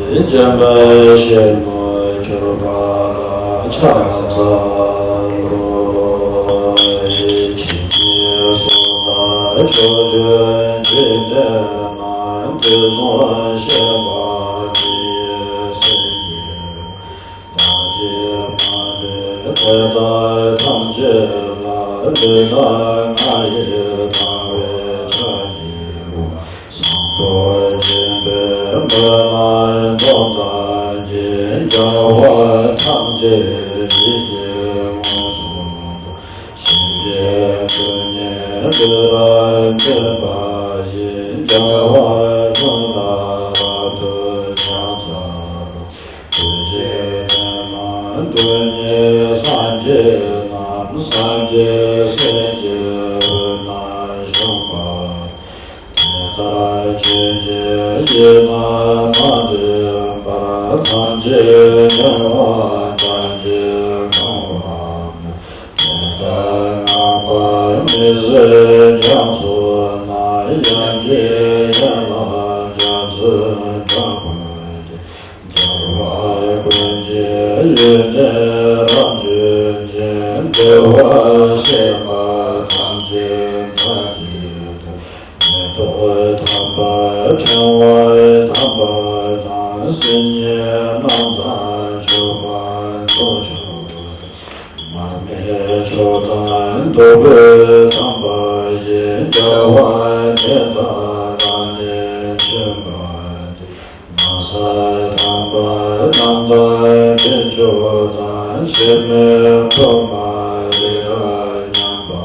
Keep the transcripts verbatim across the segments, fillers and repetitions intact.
འཇམ་དཔལ་ཆེན་པོ་གྱུར་པ་ལ་ཕྱག་འཚལ་ལོ། ཇི་སྙེད་སུ་དག་ཕྱོགས་བཅུའི་འཇིག་རྟེན་ན། དུས་གསུམ་གཤེགས་པ་དེ་ཡི་སེང་གེ། བདག་གིས་མ་བསྒྲིབས་དེ་དག་ཐམས་ཅད་ལ། ལུས་དང་ངག་ཡིད་དག་པའི་ཕྱག་བགྱིའོ། བཟང་པོ་སྦྱིན་པའི་མོས་པ་མདོར་བསྡུས་ཀྱི། རྒྱལ་བ་ཐམས་ཅད་ཡིད་ཀྱིས་མངོན་སུམ་དུ། ཞིང་གི་རྡུལ་སྙེད་ལུས་དང་མཐུན་པ་ཡི། རྒྱལ་བ་ཀུན་ལ་རབ་ཏུ་ཕྱག་འཚལ་ལོ། རྡུལ་གཅིག་ལྡན་ན་རྡུལ་སྙེད་སངས་རྒྱས་རྣམས། སངས་རྒྱས་སྲས་ཀྱི་དབུས་ན་བཞུགས་པ། དེ་ལྟར་ཆོས་ཀྱི་དབྱིངས་རྣམས་མ་འདྲེས་པར། ཐམས་ཅད་མྱུར་བར་བདག་གིས་གང་བར་མོས། དེ་ལྟར་སྔགས་པ་མི་བཟད་རྒྱ་མཚོ་རྣམས། དབྱངས་ཀྱི་ཡན་ལག་རྒྱ་མཚོའི་སྒྲ་སྐད་ཀྱིས། རྒྱལ་བ་ཀུན་གྱི་ཡིད་ནི་རབ་འཇུག་ཅིང་། འདུལ་བ་བཤད་པ་ཐམས་ཅད་བདག་གིས་མཐུས། མེ་ཏོག་དམ་པ་ཕྲེང་བ་དམ་པ་དང་། སིལ་སྙན་རྣམས་དང་མཆོད་པ་ཐོགས་མཆོག་ཏུ། མར་མེ་མཆོག་དང་བདུག་སྤོས་དམ་པ་ཡིས། རྒྱལ་བ་དེ་དག་ལ་ནི་མཆོད་པར་བགྱི། ན་བཟའ་དམ་པ་རྣམས་དང་། ཕུད་མཆོག་དང་། ཕྱེ་མའི་ཕུར་མ་རི་རབ་མཉམ་པ།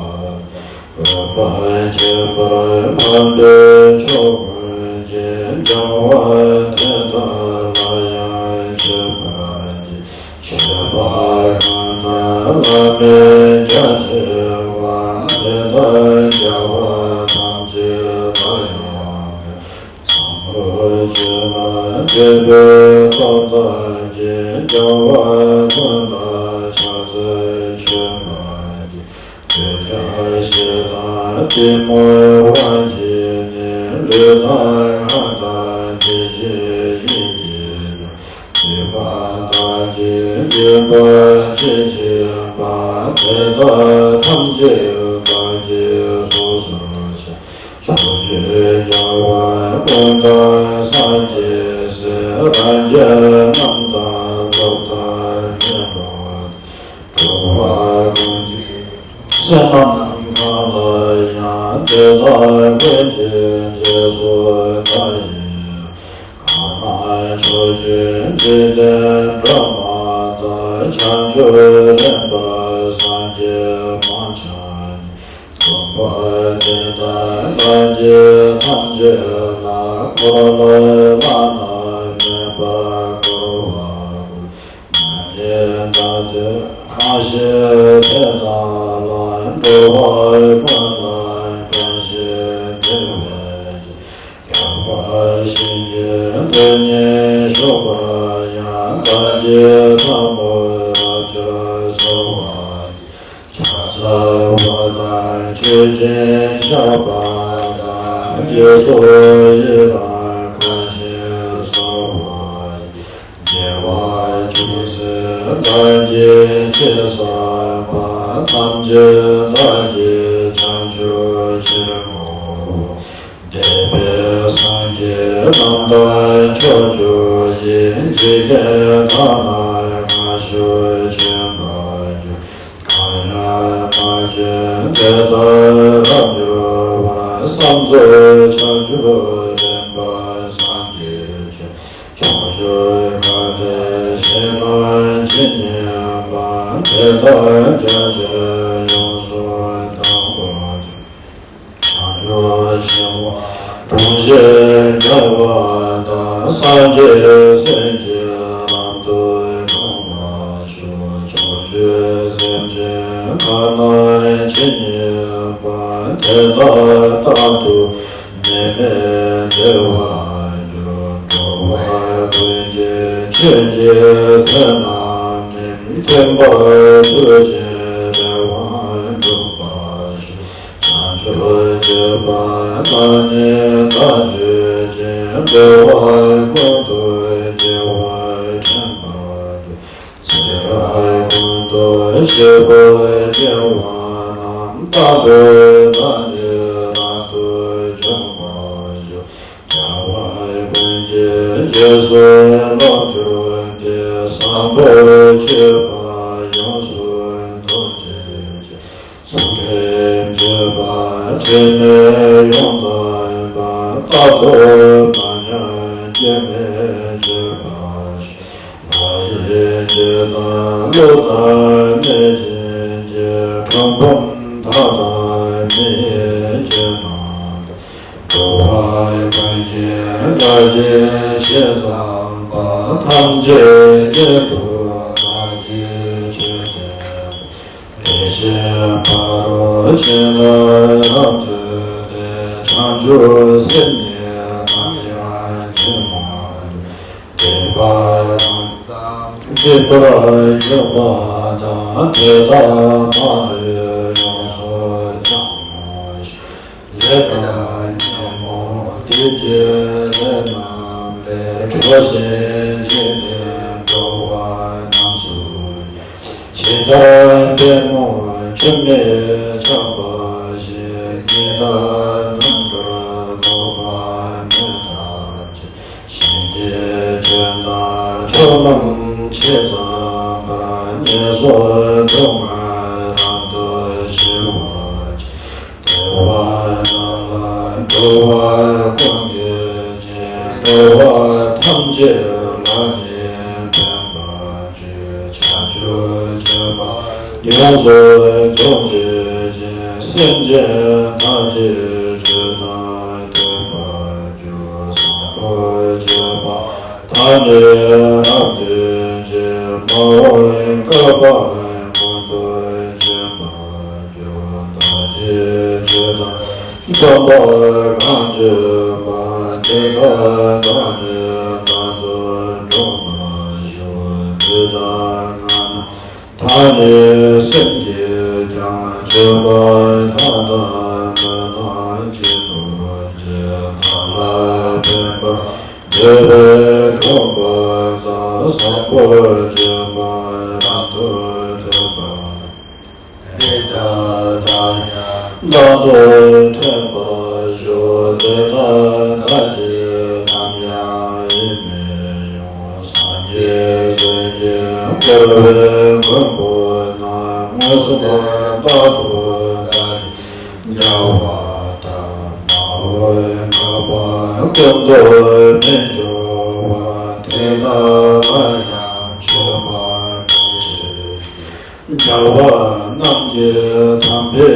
འོད་དཔག་བསྐལ་པར་ཕབ་པའི་མཆོག་ཀུན་གྱི། རྒྱལ་བ་དེ་དག་ལ་ཡང་མཆོད་པར་བགྱི། མཆོད་པ་གང་དག་བླ་མེད་རྒྱ་ཆེ་བ། དེ་དག་རྒྱལ་བ་ཐམས་ཅད་ལ་ཡང་། བཟང་པོ་སྤྱོད་པ་འདོད་པའི་ཐབས་དག་གིས། རྒྱལ་བ་ཀུན་ལ་ཕྱག་འཚལ་མཆོད་པར་བགྱི། འདོད་ཆགས་ཞེ་སྡང་གཏི་མུག་དབང་གིས་ནི། ལུས་དང་ངག་དང་དེ་བཞིན་ཡིད་ཀྱིས་ཀྱང་། སྡིག་པ་དག་གིས་བསྒྲིབས་པ་ཅི་མཆིས་པ། དེ་དག་ཐམས་ཅད་བདག་གིས་སོ་སོར་བཤགས། ཕྱོགས་བཅུའི་རྒྱལ་བ་ཀུན་དང་སངས་རྒྱས་སྲས། རང་རྒྱལ་རྣམས་དང་ཐབས་དང་མི་སློབ་དང་། འགྲོ་བ་ཀུན་གྱི་སེམས་རྣམས་གང་ལ་ཡང་། དེ་དག་ཀུན་གྱི་རྗེས་སུ་བདག་ཡི། གང་ན་ཕྱོགས་བཅུའི་འཇིག་རྟེན་སྒྲོན་མ་ལྟར། བྱང་ཆུབ་རིམ་པར་སངས་རྒྱས་དབང་ཕྱུག་ནི། སྟོན་པ་དེ་དག་བདག་གིས་ཐམས་ཅད་ལ། འཁོར་ལོ་བླ་ན་མེད་པ་བསྐོར་བ་ཀུན། མྱ་ངན་འདའ་སྟོན་གང་བཞེད་དེ་དག་ལ། འགྲོ་བ་ཀུན་ལ་ཕན་ཞིང་བདེ་བའི་རྒྱུ། ཁྱབ་པ་བྱིན་གྱིས་དོན་གཉིས་ཤོག་པར་ཡང་། བདག་གིས་ཐལ་མོ་རབ་སྦྱར་གསོལ་བ་ཡི། ཕྱག་འཚལ་བ་དང་མཆོད་ཅིང་བཤགས་པ་དང་། རྗེས་སུ་ཡི་རང་བསྐང་ཞིང་གསོལ་བ་ཡི། དགེ་བ་ཅུང་ཟད་བདག་གིས་ཅི་བསགས་པ། ཐམས་ཅད་བདག་གིས་བྱང་ཆུབ་ཕྱིར་བསྔོའོ། འདས་པའི་སངས་རྒྱས་རྣམས་དང་ཕྱོགས་བཅུ་ཡི། འཇིག་རྟེན་དག་ན་གང་བཞུགས་བྱོན་པར་གྱུར། གང་ཡང་མ་བྱོན་དེ་དག་རབ་འབྱོར་བ། བསམ་རྫོགས་བྱང་ཆུབ་རིམ་པར་སངས་རྒྱས་བྱོན། ཕྱོགས་བཅུ་ག་ཏེ་ཞིང་རྣམས་ཇི་སྙེད་པ། དེ་དག་རྒྱ་ཆེར་ཡོངས་སུ་དག་པར་གྱུར། བྱང་ཆུབ་ཤིང་དབང་དྲུང་བཞི་རྒྱལ་བ་དང་། སངས་རྒྱས་སྲས་ཀྱིས་རབ་ཏུ་གང་བར་ཕྱོགས། ཕྱོགས་བཅུའི་སེམས་ཅན་གང་རྣམས་ཇི་སྙེད་པ། དེ་དག་རྟག་ཏུ་ནད་མེད་བདེ་བར་འགྱུར། འགྲོ་བ་ཀུན་གྱི་ཆོས་ཀྱི་དོན་རྣམས་ནི། མཐུན་པར་མཐུན་ཞིང་རེ་བ་འགྲུབ་པར་ཤོག། བྱང་ཆུབ་སྤྱོད་པ་རྣམས་ནི་བདག་སྤྱོད་ཅིང་། འགྲོ་བ་ཀུན་ཏུ་སྐྱེ་ ཐམས་ཅད་རབ་ཏུ་འབྱུང་བར་ཤོག། རྒྱལ་བ་ཀུན་གྱི་རྗེས་སུ་བློ་མཐུན་ཏེ། བཟང་པོ་སྤྱོད་པ་ཡོངས་སུ་རྫོགས་བྱེད་ཅིང་། ཚུལ་ཁྲིམས་སྤྱོད་པ་དྲི་མེད་ཡོངས་དག་པ། རྟག་ཏུ་མ་ཉམས་སྐྱོན་མེད་སྤྱོད་པར་ཤོག། ལྷ་ཡི་སྐད་དང་ཀླུ་དང་གནོད་སྦྱིན་གྱི། གྲུལ་བུམ་དག་དང་མི་ཡི་སྐད་རྣམས་དང་། འགྲོ་བ་ཀུན་གྱི་སྒྲ་སྐད་ཇི་ཙམ་པ། ཐམས་ཅད་ཉིད་དུ་བདག་གིས་ཆོད་པའི། དེ་བཞིན་ཕ་རོལ་ཕྱིན་ལ་རབ་བརྩོན་ཏེ། བྱང་ཆུབ་སེམས་ཉིད་ནམ་ཡང་བརྗེད་མ་གྱུར། སྡིག་པ་གང་བསགས་སྡིག་པར་གྱུར་པ་དང་། དེ་དག་མ་ལུས་ཡོངས་སུ་བྱང་བར་ཤོག། ལས་དང་ཉོན་མོངས་སྡིག་གི་ལས་རྣམས་ལས། གྲོལ་ཞིང་བྱང་སྟེ་འགྲོ་བ་རྣམས་སུ། ཇི་ལྟར་པདྨོ་ཆུ་མིག་ཆགས་པ་བཞིན། ཉི་ཟླ་ནམ་མཁར་ལོག་པ་མེ་ལྟར་བྱེད། ཞིང་གི་ཁྱོན་དང་ཕྱོགས་རྣམས་ཇི་ཙམ་པར། ངན་སོང་སྡུག་བསྔལ་རབ་ཏུ་ཞི་བར་བྱེད། བདེ་བ་དགྲ་ལ་འགྲོ་བ་ཀུན་བདེ་ཅིང་། འགྲོ་བ་ཐམས་ཅད་ལ་ནི་ཕན་པར་བྱེད། བྱང་ཆུབ་སྤྱོད་པ་ཡོངས་སུ་རྫོགས་བྱེད་ཅིང་། སེམས་ཅན་དག་གི་སྤྱོད་དང་ལྡན་པར་གྱུར། བཟང་པོ་སྤྱོད་པ་དག་ནི་རབ་སྟོན་ཅིང་། མ་འོངས་བསྐལ་པ་ཀུན་ཏུ་སྤྱད་པར་གྱུར། བདག་གིས་ཇི་ལྟར་བསྒོམས་པ་གང་སྤྱོད་པ། དེ་དག་བདག་ནི་རབ་ཏུ་འགྲུབ་པར་ཤོག། འདི་ལྟར་སྔགས་རྣམས་དག་ནི་སེམས་ཀྱིས་ཀྱང་། སྤྱོད་པ་མཐའ་དག་མི་སྣང་ཇི་ལྟར་བྱེད། བདག་ལ་ཕན་པ་འདོད་པས་བསྒོམ་པ་དང་། བཟང་པོ་སྤྱོད་པ་རབ་ཏུ་སྟོན་པ། དེ་ལྟར་བདག་ཡང་རབ་ཏུ་ཐོན་པར་ཤོག། དེ་ལྟར་བདག་གིས་ནམ་ཡང་ཡིད་མི་དབྱུང་། སངས་རྒྱས་སྲས་ཀྱིས་བསྐོར་བའི་མགོན་པོ་རྣམས། མངོན་སུམ་དུ་བདག་གིས་རྒྱལ་བ་དང་། མ་འོངས་བསྐལ་པ་ཀུན་ཏུ་མི་སྐྱོ་བ། དེ་ལྟར་ང་ཡང་མཆོད་པ་འབུལ་ཞིང་། རྒྱལ་བ་རྣམས་ཀྱི་དམ་པའི་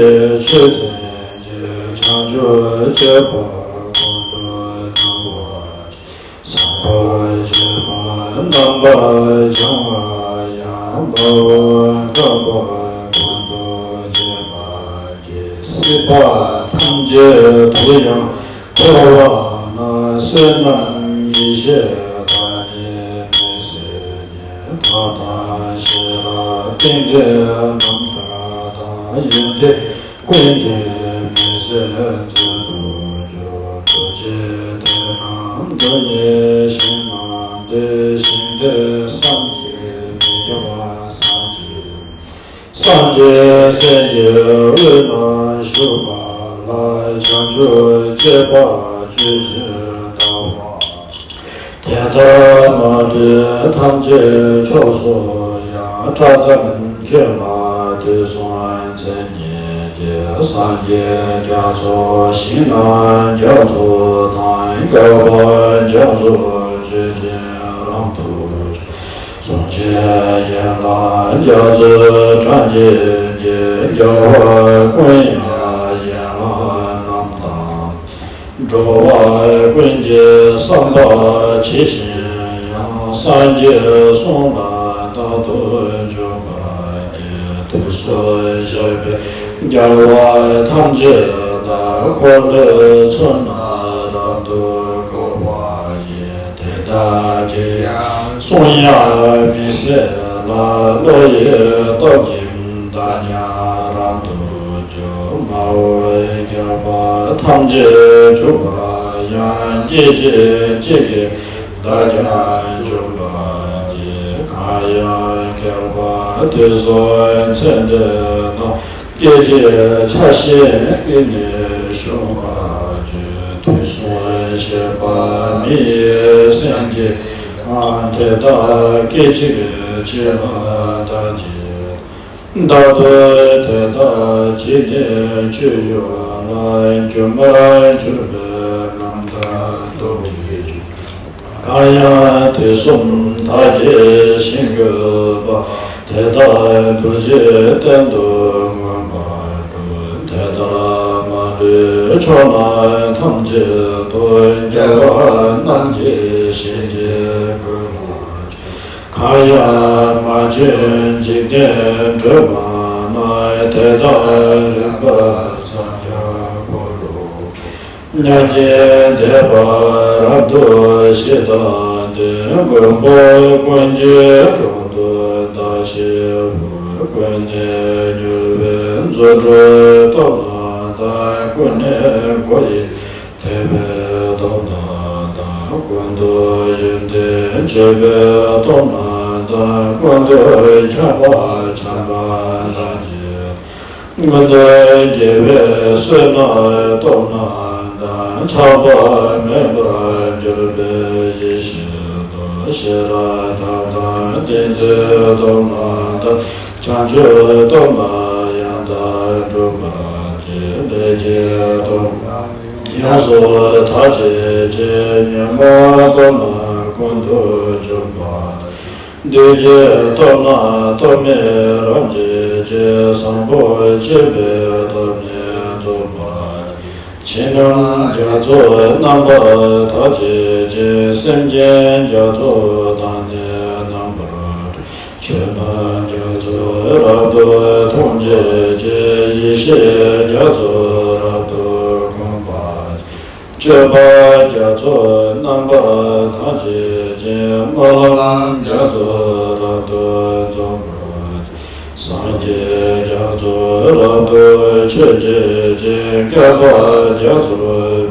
ཆོས་ཚན་གྱི། བྱང་ཆུབ་སྤྱོད་པ་ཀུན་ཏུ་སྣང་བར་བྱེད། བཟང་པོ་སྤྱོད་པ་རྣམ་པར་སྦྱང་བ་ཡང་། མ་འོངས་བསྐལ་པ་ཀུན་ཏུ་སྤྱད་པར་བགྱི། སྲིད་པ་ཐམས་ཅད་དུ་ཡང་འཁོར་བ་ན། བསོད་ནམས་ཡེ་ཤེས་དག་ནི་མི་ཟད་ཉེར། ཐབས་དང་ཤེས་རབ་ཏིང་འཛིན་རྣམ་དག་དང་། ཡོན་ཏན་ཀུན་གྱི་མི་ཟད་མཛོད་དུ་གྱུར། ཐུགས་རྗེས་དེ་རྣམས་དོན་གཉིས་བཞེངས་གནང་སྟེ། ཞིང་དེར་བསམ་གྱིས་མི་ཁྱབ་པ་བསམ་གྱིས། སངས་རྒྱས་སྲས་ཀྱི་དབུས་ན་བཞུགས་པ་ལ། བྱང་ཆུབ་སྤྱོད་པ་སྤྱོད་ཕྱིར་བལྟ་བ། དེ་ལྟར་མ་ལུས་ཐམས་ཅད་ཕྱོགས་སུ་ཡང་། བཀྲག་མཚམས་ཁྱོན་ལ་དུས་གསུམ་མཚན་ཉིད་ཀྱི། སངས་རྒྱས་རྒྱ་མཚོ་ཞིང་རྣམས་རྒྱ་མཚོ་དང་། བསྐལ་པ་རྒྱ་མཚོ་ཆོས་ཅན་རང་དུ་གྲོལ། གསུང་ཆེན་ཡན་ལག་རྒྱ་མཚོའི་གྲངས་ཀྱིས་བརྒྱན། རྒྱལ་བ་ཀུན་དབྱངས་ཡན་ལག་རྣམས་དང་། འགྲོ་བ་ཀུན་གྱི་བསམ་པ་ཇི་བཞིན་དབྱངས། སངས་རྒྱས་གསུང་ལ་རྟག་ཏུ་འཇུག་པར་བགྱི། དུས་གསུམ་གཤེགས་པའི་རྒྱལ་བ་ཐམས་ཅད་དང་། འཁོར་ལོའི་ཚུལ་རྣམས་རབ་ཏུ་བསྐོར་བ་ཡི། དེ་དག་གི་ཡང་གསུང་དབྱངས་མི་ཟད་ལ། བློ་ཡི་སྟོབས་ཀྱིས་བདག་ཀྱང་རབ་ཏུ་འཇུག། མ་འོངས་བསྐལ་པ་ཐམས་ཅད་འཇུག་པར་ཡང་། སྐད་ཅིག་གཅིག་གིས་བདག་ཀྱང་འཇུག་པར་བགྱི། གང་ཡང་བསྐལ་པ་དུས་གསུམ་ཚེ་འདས་རྣམས། སྐད་ཅིག་ཆ་ཤས་ཀྱིས་ནི་བྱུང་བར་བརྗོད། དུས་གསུམ་གཤེགས་པ་མི་ཡི་སེང་གེ་དེ་དག་སྐད་ཅིག་གཅིག་ལ་བདག་གིས། བདག་ཏུ་དེ་དག་གིས་ནི་སྤྱོད་ཡུལ་ལ། སྒྱུ་མར་གྱུར་པའི་རྣམ་ཐར་རྟོག་གེའི་རྒྱུད། གང་ཡང་དུས་གསུམ་དག་གི་ཞིང་བཀོད་པ། དེ་དག་རྡོ་རྗེའི་གདན་དུ་མངོན་པར་བསྒྲུབ། དེ་ལྟར་མ་ལུས་ཕྱོགས་རྣམས་ཐམས་ཅད་དུ། རྒྱལ་བ་རྣམས་ཀྱི་ཞལ་གྱིས་བསྐོར་བར་གྱུར། གང་ཡང་མ་བྱོན་འཇིག་རྟེན་སྒྲོན་མ་རྣམས། དེ་དག་རིམ་པར་འཚང་རྒྱ་འཁོར་ལོ། མྱ་ངན་འདས་པ་རབ་ཏུ་ཞི་དང་ལྡན། མགོན་པོ་ཀུན་གྱི་དྲུང་དུ་བདག་བཞུགས་ཕུལ། ཀུན་ནས་མྱུར་བའི་རྫུ་འཕྲུལ་སྟོབས་རྣམས་དང་། ཀུན་ནས་སྒོ་ཡི་ཐེག་པའི་སྟོབས་རྣམས་དང་། ཀུན་ཏུ་ཡོན་ཏན་སྤྱོད་པའི་སྟོབས་རྣམས་དང་། ཀུན་ཏུ་ཁྱབ་པ་བྱམས་པ་དང་བཅས། མངོན་མཐོ་རྒྱལ་བའི་བསོད་ནམས་སྟོབས་རྣམས་དང་། ཆགས་པ་མེད་པར་གྱུར་པའི་ཡེ་ཤེས་སྟོབས། ཤེས་རབ་མཐའ་དག་ཏིང་འཛིན་སྟོབས་རྣམས་དང་། བྱང་ཆུབ་སྟོབས་རྣམས་ཡང་དག་འགྲུབ་པར་བྱེད། ལས་ཀྱི་སྟོབས་རྣམས་ཡོངས་སུ་དག་བྱེད་ཅིང་། ཉོན་མོངས་སྟོབས་རྣམས་ཀུན་ཏུ་འཇོམས་པར་བྱེད། བདུད་ཀྱི་སྟོབས་རྣམས་སྟོབས་མེད་རབ་འབྱེད་ཅིང་། བཟང་པོ་སྤྱོད་པའི་སྟོབས་ནི་རྫོགས་པར་བྱེད། ཕྱི་ནང་རྒྱ་མཚོ་རྣམ་པར་དག་བྱེད་ཅིང་། སེམས་ཅན་རྒྱ་མཚོ་དག་ནི་རྣམ་པར་གྲོལ། ཆོས་རྣམས་རྒྱ་མཚོ་རབ་ཏུ་མཐོང་བྱེད་ཅིང་། ཡེ་ཤེས་རྒྱ་མཚོ་རབ་ཏུ་གོམས་པར་བྱེད། སྤྱོད་པ་རྒྱ་མཚོ་རྣམ་པར་དག་བྱེད་ཅིང་། སྨོན་ལམ་རྒྱ་མཚོ་རབ་ཏུ་རྫོགས་པར་བྱེད། སངས་རྒྱས་རྒྱ་མཚོ་རབ་ཏུ་མཆོད་བྱེད་ཅིང་། བསྐལ་པ་རྒྱ་མཚོར་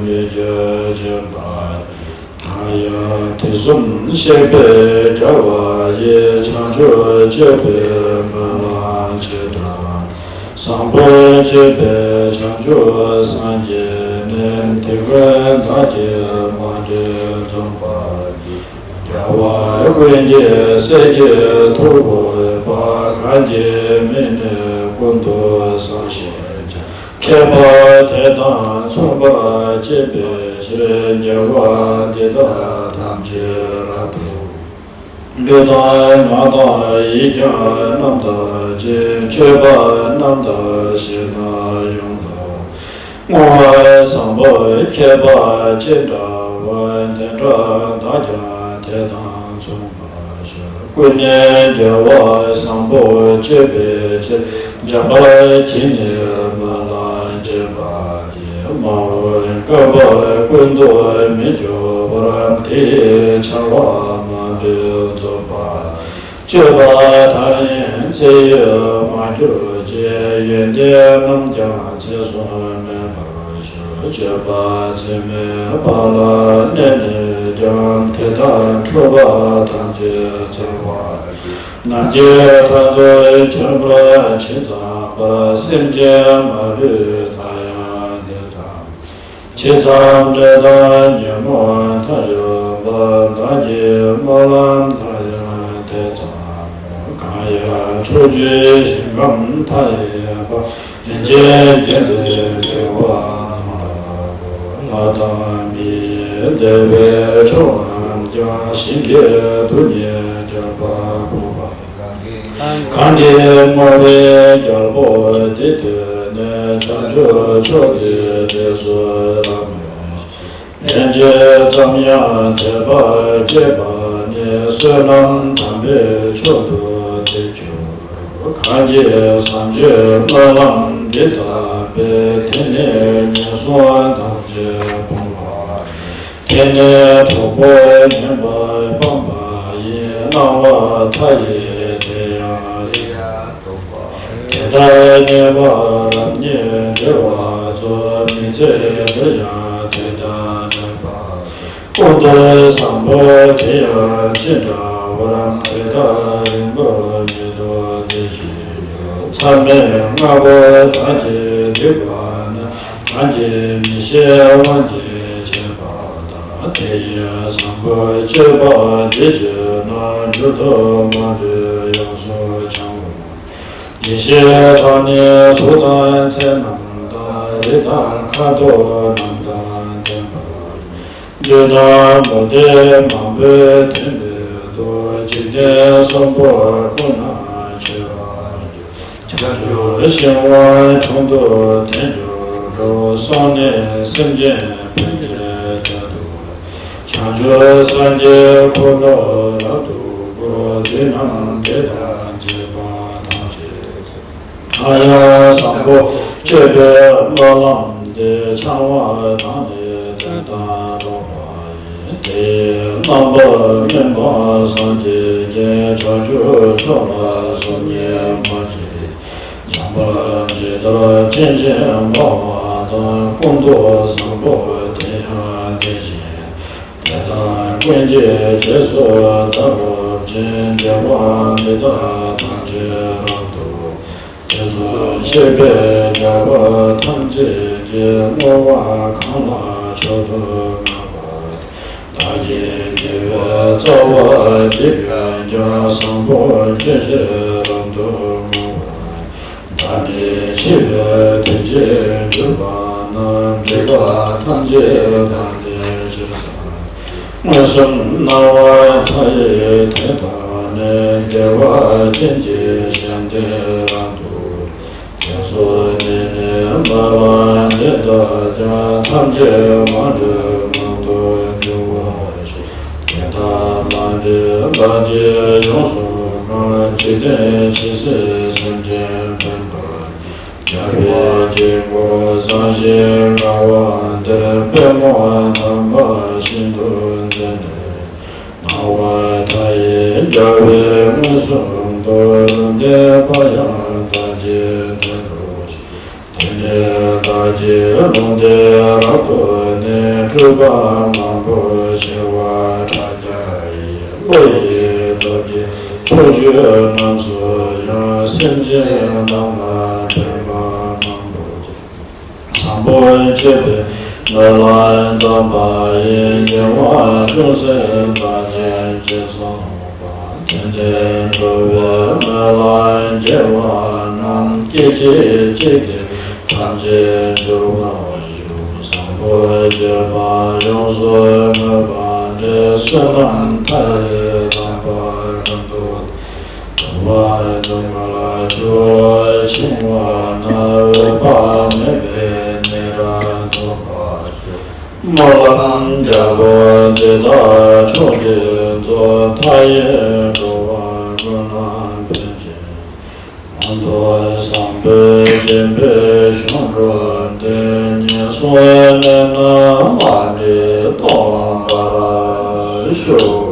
མི་སྐྱོ་བྱེད་པ། གང་ཡང་དུས་གསུམ་གཤེགས་པའི་རྒྱལ་བ་ཡི། བྱང་ཆུབ་སྤྱོད་པའི་སྨོན་ལམ་ཆེ་དྲགས། བཟང་པོ་སྤྱོད་པའི་བྱང་ཆུབ་སངས་རྒྱས་ནི། དེ་ཀུན་བདག་གིས་མ་ལུས་འཛོམས་པར་བགྱི། རྒྱལ་བ་ཀུན་གྱི་སྲས་ཀྱི་ཐུ་བོ་པ། གང་གི་མིང་ནི་ཀུན་ཏུ་བཟང་ཞེས་བྱ། མཁས་པ་དེ་དང་མཚུངས་པར་སྤྱད་པའི་ཕྱིར། དགེ་བ་འདི་དག་ཐམས་ཅད་རབ་ཏུ། ལུས་དང་ངག་དང་ཡིད་ཀྱང་རྣམ་དག་ཅིང་། སྤྱོད་པ་རྣམ་དག་ཞིང་ན་ཡོངས་དག་བསྔོ་བ་བཟང་པོ་མཁས་པ་ཅི་འདྲ་བ། དེ་འདྲ་བདག་ཀྱང་དེ་དང་མཚུངས་པར་སྤྱོད། ཀུན་ནས་རྒྱལ་བ་བཟང་པོ་སྤྱོད་པའི་ཕྱིར། འཇམ་དཔལ་གྱིས་ནི་སྨོན་ལམ་བརྒྱ་པ་འདི། མ་འོངས་བསྐལ་པ་ཀུན་ཏུ་མི་སྐྱོ་བར། དེ་ཡི་བྱ་བ་མ་ལུས་རྫོགས་པར། སྤྱོད་པ་མཐའ་ཡས་ཚེ་ཡི་མ་གྱུར་ཅིག་ཡོན་ཏན་རྣམས་ཀྱང་ཚེགས་བཟུང་མེད་པར་ཤོག་སྤྱོད་པ་ཚད་མེད་པ་ལ་གནས་ནས་ཀྱང་། དེ་དག་འཁྲུལ་པ་ཐམས་ཅད་འཚལ་བར་བགྱི། ནམ་མཁའི་མཐའ་སྟོང་ཁྱབ་པར་ཇི་ཙམ་པར། སེམས་ཅན་མ་ལུས་མཐའ་ཡང་དེ་ཙམ། ཇི་ཙམ་འདྲེ་དང་ཉོན་མོངས་མཐའ་ཡས་པ། བདག་གི་སྨོན་ལམ་མཐའ་ཡང་དེ་ཙམ་མོ། གང་ཡང་ཕྱོགས་བཅུའི་ཞིང་ཁམས་མཐའ་ཡས་པ། རིན་ཆེན་རྒྱན་དེ་བརྒྱ་པ་རྣམས་ལ་བོར། ལྷ་དང་མིའི་བདེ་བའི་མཆོག་རྣམས་ཀྱང་། ཞིང་གི་རྡུལ་སྙེད་རྒྱལ་པོར་ཕོག་པ། གང་གིས་བསྔོ་བའི་རྒྱལ་པོ་འདི་ཐོས་ནས། བྱང་ཆུབ་མཆོག་གི་རྗེས་སུ་རབ་གནས། ལན་ཅིག་ཙམ་ཡང་དད་པ་སྐྱེས་པ་ནི། བསོད་ནམས་དམ་པའི་མཆོག་ཏུ་དེ་གྱུར། གང་གིས་བཟང་སྤྱོད་སྨོན་ལམ་འདི་བཏབ་པས། དེ་ནི་ངན་སོང་ཐམས་ཅད་སྤོང་བ། དེ་ནི་གྲོགས་པོ་ངན་པ་སྤངས་པ་ཡི། སྣང་བ་མཐའ་ཡས་དེ་ཡང་རིག་པ་སྟོང་པ། དེ་ལྟར་ཉེས་པ་རབ་རྙེད་བདེ་བ་རྫོགས། མི་ཚེ་འདིར་ཡང་དེ་ལྟར་གནས་པ། ཀུན་ཏུ་བཟང་པོ་དེ་ཡང་ཅི་འདྲ་བར། དེ་དག་རིང་པོར་མི་ཐོགས་དེ་བཞིན་འགྱུར། མཚམས་མེད་ལྔ་པོ་བདག་གིས་བསྡུས་པ་ན། བདག་གིས་མི་ཤེས་དབང་གིས་བྱས་པ་དང་། དེ་ཡི་བཟང་པོ་སྤྱོད་པ་འདི་གྱུར་ན། མཇུག་ཏུ་མ་ལུས་ཡོངས་སུ་བྱང་བའོ། ཡེ་ཤེས་དང་ནི་གཟུགས་དང་མཚན་རྣམས་དང་། རིགས་དང་ཁ་དོག་རྣམས་དང་ལྡན་པ། བདུད་དང་མུ་སྟེགས་མང་པོས་འཐེན་པའི་མདོ། འཇིག་རྟེན་གསུམ་པོ་ཀུན་ན་མཆོད་པར་འགྱུར། བྱང་ཆུབ་ཤིང་དབང་དྲུང་དུ་དེ་འགྱུར་རོ། སོགས་ནི་སེམས་ཅན་ཕན་བདེའི་རྒྱལ་དུ། བྱང་ཆུབ་སངས་རྒྱས་འཁོར་ལོ་རབ་ཏུ་བསྐོར། བདུད་རྣམས་དེ་དང་བཅས་པ་ཐམས་ཅད། ཡང་བཟང་པོ་སྤྱོད་པའི་སྨོན་ལམ་འདི། འཆང་བ་དང་ནི་དེ་དག་སློབ་པ་ཡིས། དེ་ཡི་རྣམ་པར་སྨིན་པ་སངས་རྒྱས་ཀྱི། བྱང་ཆུབ་མཆོག་ལ་སོམ་ཉི་མ་བྱེད། འཇམ་དཔལ་ཇི་ལྟར་སྤྱན་ཆེན་འབར་བ་དང་། ཀུན་ཏུ་བཟང་པོ་དེ་ཡང་དེ་བཞིན། དེ་དག་ཀུན་གྱི་རྗེས་སུ་བདག་སློབ་ཅིང་། དགེ་བ་འདི་དག་ཐམས་ཅད་རབ་ཏུ། དེ་ཚུལ་ཤེས་པའི་རྒྱལ་པོ་ཐམས་ཅད་ཀྱིས། བསྔོ་བ་གང་ལ་མཆོག་ཏུ་བསྔགས་པ། བདག་གི་དགེ་བའི་རྩ་བ་འདི་ཀུན་ཀྱང་། བཟང་པོ་སྤྱོད་ཕྱིར་རབ་ཏུ་བསྔོ་བ། བདག་ནི་འཆི་བའི་དུས་ཅི་གྱུར་པ་ན། སྒྲིབ་པ་ཐམས་ཅད་དག་པའི་ཕྱིར་ཟེར། མངོན་སུམ་སྣང་བ་མཐའ་ཡས་དེ་དག་ནི། བདེ་བ་ཅན་གྱི་ཞིང་དེ་རབ་ཏུ། དེ་ཚོ་ནི་ནི་སྨོན་ལམ་འདི་དག་ཀྱང་། ཐམས་ཅད་མ་ལུས་ངང་དུ་འབྱུང་བར་ཤོག་དེ་ལྟར་མ་ལུས་བདག་གིས་ཡོངས་སུ་བསྔགས། འཇིག་རྟེན་ཇི་སྲིད་སེམས་ཅན་ཕན་པར། རྒྱལ་བའི་དཀྱིལ་འཁོར་བཟང་ཞིང་མངའ་བ་འདིར། པདྨོ་དམ་པ་ཤིན་ཏུ་མཛེས་ནས། སྣང་བ་མཐའ་ཡས་རྒྱལ་བས་མངོན་སུམ་དུ། ལུང་བསྟན་པ་ཡང་བདག་གིས་ཐོས་རྟོགས་ཤིང་། དེ་ནས་བདག་གིས་ལུང་བསྟན་རབ་ཏུ་ནི། སྤྲུལ་པ་མང་པོ་བྱེ་བ་ཕྲག་བརྒྱ་ཡིས། བློ་ཡི་སྟོབས་ཀྱིས་ཕྱོགས་བཅུ་རྣམས་སུ་ཡང་། སེམས་ཅན་རྣམས་ལ་ཕན་པ་མང་པོ་བྱེད། བཟང་པོ་སྤྱོད་པའི་སྨོན་ལམ་བཏབ་པ་ཡིས། དགེ་བ་ཅུང་ཟད་བདག་ཉིད་ཀྱིས་བསྔོས་པ། དེ་ནས་འགྲོ་བའི་སྨོན་ལམ་རྒྱས་པ་རྣམས། སྐད་ཅིག་གཅིག་གིས་ཐམས་ཅད་འཇུག་པར་ཤོག་བཟང་པོ་སྤྱོད་པ་ཡོངས་སུ་བསྔོས་པ་ནི། བསོད་ནམས་མཐའ་ཡས་དམ་པ་ཀུན་ཏུ། བདེ་བ་ཉུང་ངུར་གྱུར་འཆིང་བ་ན། འོད་དཔག་མེད་པའི་གནས་རབ་ཐོབ་པར་ཤོག་སྨོན་ལམ་རྒྱལ་པོ་འདི་དག་མཆོག་གི་གཙོ། མཐའ་ཡས་འགྲོ་བ་ཀུན་ལ་ཕན་ཅིང་། མང་ཐོས་བཟང་པོའི་བདེན་པའི་གཞུང་གྲུབ་སྟེ། ངན་སོང་གནས་རྣམས་མ་ལུས་སྟོངས་པར་ཤོག